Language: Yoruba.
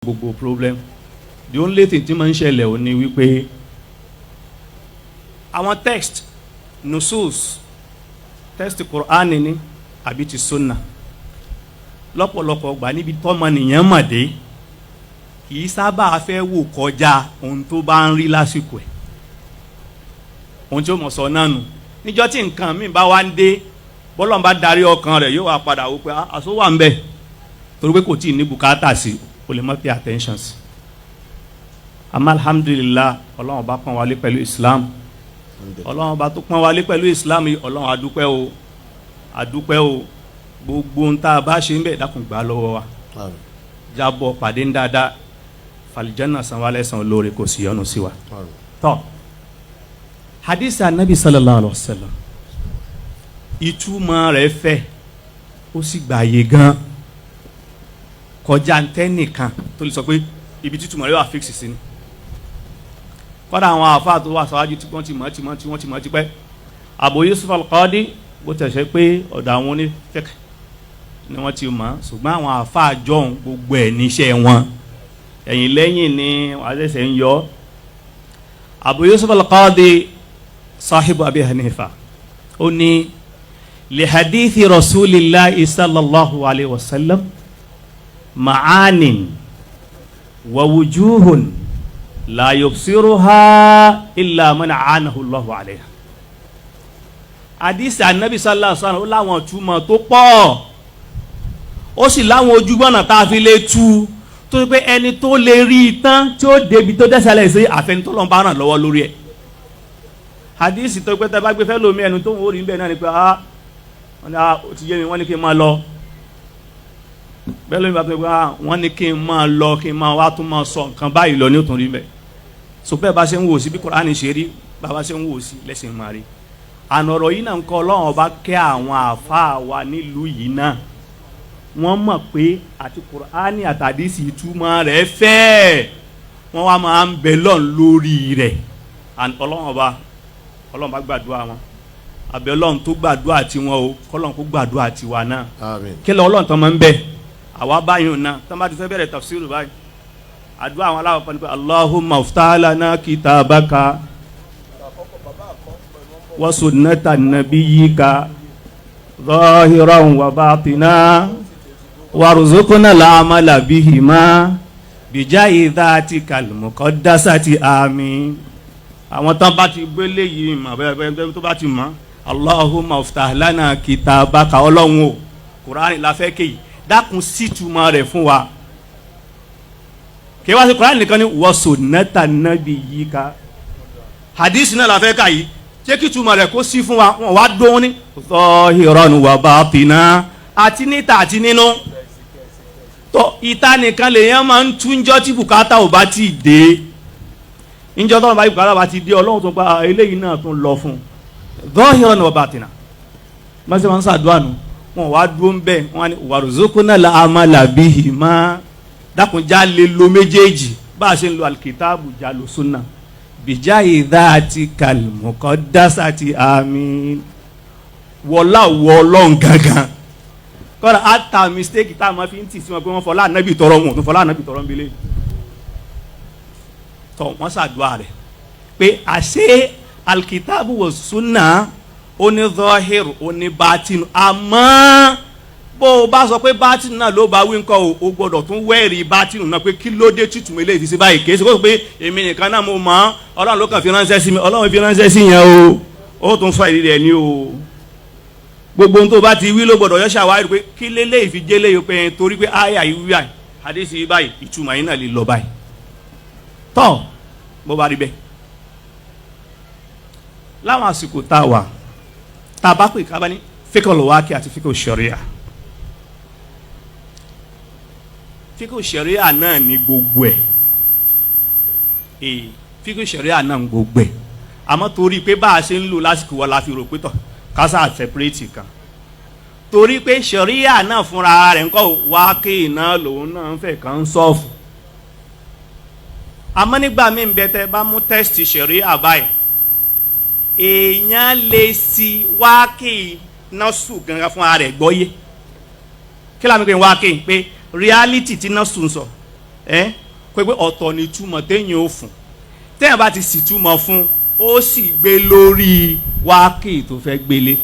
Gbogbo problem, the only thing tí máa ń ṣẹlẹ̀ ò ní wípé àwọn text, nusus, text Qur'an ni àbí ti sunna, lọ́pọ̀lọpọ̀ gbà níbi tọ́mọnìyàn mọ̀ dé, kì í sábà fẹ́ wò kọjá ohun tó bá ń rí lásìkò ẹ̀. Ohun tí ó mọ̀ sọ náà nù, níjọ́ tí nǹkan mi bá wá ń dé, bọ́lọ̀ ń bá darí ọkàn rẹ̀, yóò wá padà wò pé àṣọ wà ń bẹ̀, torí pé kò tí ì ní bùkátà sí, o lè má pay attention sí. Àmọ́ alhamdulillah, Ọlọ́run bá pọ́n wálé pẹ̀lú Islam. Ọlọ́run bá tó pọ́n wálé pẹ̀lú Islam yìí, Ọlọ́run, adúpẹ́ o, adúpẹ́ o. Gbogbo ohun tá a bá ṣe ń bẹ̀, dákun gbà lọ́wọ́ wa. Àmín. Jábọ̀ pàdé ń dáadáa, fàlìjánà san wálé san olóore, kò sí yọ́nú sí wa. Àmín. Tọ́ hadith anabi sallallahu alayhi wa sallam, ìtumọ̀ rẹ̀ fẹ̀, ó sì gbààyè gan kọjá ntẹ́nìkan tó lè sọ pé ibi títúmọ̀ rẹ̀ wà fix sí ni. Kọ́dà àwọn àáfàá tó wà sáwájú tí wọ́n ti mọ̀, tí mọ̀, tí wọ́n ti mọ̀ tipẹ́, Abu Yusuf al-Qadi, bó tẹ̀sẹ̀ pé ọ̀dọ̀ àwọn onífẹ́k ni wọ́n ti mọ̀, ṣùgbọ́n àwọn àáfàá jọ̀hún, gbogbo ẹ̀ níṣẹ́ wọn, ẹ̀yìn lẹ́yìn ni wọ́n ṣẹ̀ṣẹ̀ ń yọ. Abu Yusuf al-Qadi, sahibu Abi Hanifa, ó ní li hadithi rasulillahi sallallahu alayhi wa sallam ma'anin wa wujuhun la yubsiruha illa man a'anahu Allahu alayha. Hadisi anabi sallallahu alayhi wa sallam, ó láwọn túmọ̀ tó pọ̀, ó sì láwọn ojúgbọ́nà tá a fi lè tú, tó ṣe pé ẹni tó lè rí i tán, tí ó débi tó dẹ́sẹ̀lẹ̀ sí, àfẹnitọ́lọ́n bá ràn lọ́wọ́ lórí ẹ̀. Hadisi tó pé tẹ́ bá gbé fẹ́ lómi, ẹnu tó ń wò rí bẹ́ẹ̀ náà ni pé, ah, wọ́n ní, ah, ó ti yé mi, wọ́n ní kí n máa lọ bẹ́ẹ̀. Lómi bá tó pé, ah, wọ́n ní kí n máa lọ, kí n máa wá tún máa sọ nǹkan báyìí lọ ní òtún rí bẹ́ẹ̀. So bẹ́ẹ̀ bá ṣe ń wò sí, bí Kùránì ṣe rí, bá ṣe ń wò sí lẹ́sìn máa rí. Àná ọ̀rọ̀ yìí náà ń kọ́, Ọlọ́run Ọba kẹ́ àwọn àáfàá wa nílùú yìí náà, wọ́n mọ̀ pé àti Kùránì àtàdísì, ìtumọ̀ rẹ̀ fẹ́ẹ̀, wọ́n wá máa ń bẹ lọ́n lórí rẹ̀. And Ọlọ́run Ọba, Ọlọ́run bá gbàdúrà wọn. Àbẹ̀ Ọlọ́run tó gbàdúrà tiwọn o, kọ́lọ́run kó gbàdúrà tiwa náà. Àmín. Kí lọ Ọlọ́run tó máa ń bẹ àwa báyìí náà, tó bá ti fẹ́ bẹ̀rẹ̀ tafsiru báyìí, àdúrà àwọn aláwọ̀ kan ní pé Allahumma iftah lana kitabaka wa sunnata nabiyyika zahiran wa batina warzuqna al-amala bihima bijahi dhatikal muqaddasati, àmín. Àwọn tán bá ti gbélé yìí mọ̀ bẹ́ẹ̀ bẹ́ẹ̀, tó bá ti mọ̀, Allahumma iftah lana kitabaka, Ọlọ́run o, Kùránì la fẹ́ kéyìí, dákun sítúmọ̀ rẹ̀ fún wa. Kí wá sí Kùránì nìkan ni, wa sunnata nabiyyika, hadith náà la fẹ́ kà yìí, ṣé kí túmọ̀ rẹ̀ kó sí fún wa. Wọn wá dún ní zahiran wa batina, àti níta àti nínú. Tó ìta nìkan lèèyàn máa ń túnjọ́ tí bùkátà ò bá ti dé. Níjọ́ tó bá bùkátà bá ti dé, Ọlọ́run tó gba eléyìí náà tún lọ fún un, zahiran wa batina. Mọ́sẹ̀ máa ń ṣàdúrà nù, wọn wá dúró ń bẹ̀, wọn ni warzuqna al-amala bihima, dákunjá lè lo méjèèjì, bá a ṣe ń lo alikitaabu já lo sunna, bijahi dhatikal muqaddasati, àmín. Wọlá wọ Ọlọ́run gangan. Kọ́ra ata mistake tá a máa fi ń tì sí wọn pé wọ́n fọlá ànábì tọrọ, wọn ò tún fọlá ànábì tọrọ ń bilé tọ. Wọ́n ṣàdúrà rẹ̀ pé àṣẹ alikitaabu wa sunna, ó ní zahir, ó ní batinu. Àmọ́ bó o bá sọ pé bátìnù náà ló bá wí nǹkan o, o gbọ́dọ̀ tún wẹ́ẹ̀rí bátìnù náà pé kí ló dé títún eléyìí fi sí báyìí. Kì í ṣe kó sọ pé èmi nìkan náà mo mọ̀ ọ́, Ọlọ́run ló kàn fi ránṣẹ́ sí mi. Ọlọ́run fi ránṣẹ́ sí yẹn o, ó tún fọ ìrírí ẹ̀ ní o. Gbogbo ohun tó bá ti wí ló gbọ́dọ̀ yọ ṣàwárí pé kí lélẹ́yìí fi jẹ́ léyìí, pé torí pé àyà yìí wí báyìí, àdéhìí yìí báyìí, ìtumọ̀ yìí náà lè lọ báyìí. Tọ́ bó bá rí bẹ́ẹ̀, láwọn àsìkò tá a wà, tá a bá pè ká bá ní fiqhul waqi àti fiqhul sharia, fiqhul sharia náà ní gbogbo ẹ̀. Ee, fiqhul sharia náà ní gbogbo ẹ̀, àmọ́ torí pé bá a ṣe ń lò lásìkò wa la fi rò pé tọ̀ kásá separate kan, torí pé sharia náà fúnra rẹ̀ ńkọ́, wákì náà lòun náà ń fẹ́ kàn sọ́ọ̀fù. Àmọ́ nígbà míì ń bẹ, tẹ́ bá mú text sharia báyìí, èèyàn lè si wákì nọ́ọ̀sù gangan fúnra rẹ̀ gbọ́yé. Kí láàmì pé wákì pé reality tí nọ́ọ̀sù ń sọ. Ẹ pé ọ̀tọ̀ ni túmọ̀ téèyàn ó fún. Téèyàn bá ti sì túmọ̀ fún, ó sì gbé lórí wákì tó fẹ́ gbélé.